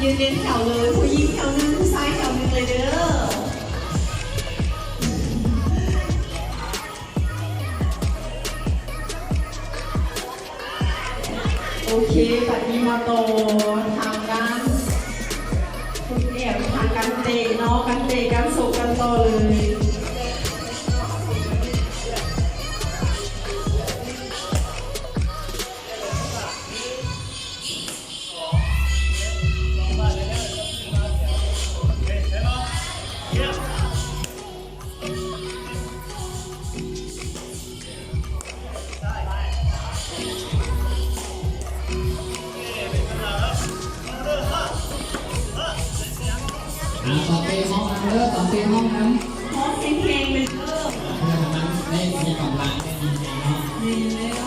ຢືນລຽນແຖວເລີຍ ຜູ້ຍິງແຖວໜຶ່ງ ຜູ້ຊາຍແຖວໜຶ່ງເລີຍເດີ້. ໂອເຄ ບັດນີ້ມາຕໍ່ທາງດ້ານ ແອບທາງການເຕະເນາະ ການເຕະ ການຊົກກັນຕໍ່ເລີຍ. ອ່າ ຕອນເຕະຮ້ອງນຳເດີ ຕອນເຕະຮ້ອງນຳ ຮ້ອງເພງໆ ໄປເດີ ເພື່ອໃຫ້ມັນໄດ້ມີກຳລັງ ໄດ້ມີແຮງເນາະ ແມ່ນແລ້ວ.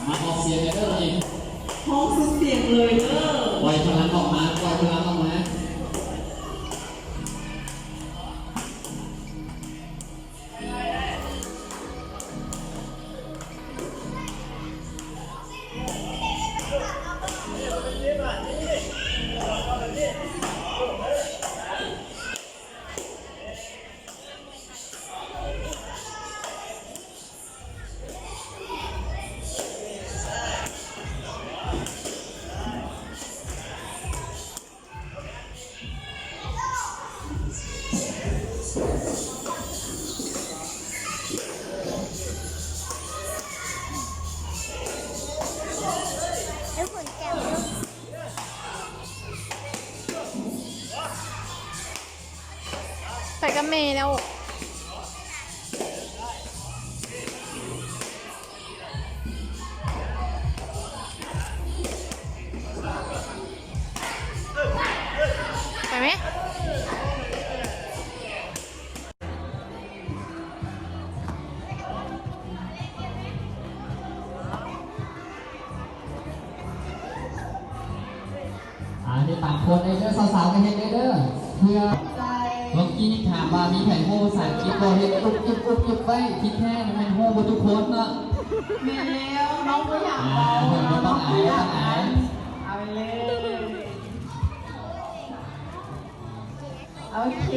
ມາອອກສຽງເດີ ນີ້ ຮ້ອງສຸດສຽງເລີຍເດີ ປ່ອຍພະລັງອອກມາ ປ່ອຍພະລັງອອກມາ. ໄປກັບແມ່ແລ້ວ. ໄປແມະ. ອ່າ ເຮັດຕາມຄົນເດີ ສາວໆ ກໍເຮັດເດີ ເພື່ອ ເມື່ອກີ້ນີ້ຖາມວ່າມີໃຜຮູ້ພາສາອັງກິດບໍ່? ເຮັດອຸບ ອຸບ ອຸບ ອຸບໄວ້ ທີ່ແທ້ແມ່ນຮູ້ເບິດທຸກຄົນເນາະ. ແມ່ນແລ້ວ ນ້ອງບໍ່ຢາກເວົ້າ ອ່າ ເນາະ ເພິ່ນບໍ່ຕ້ອງອາຍ ບໍ່ຕ້ອງອາຍ ເອົາເລີຍ ໂອເຄ.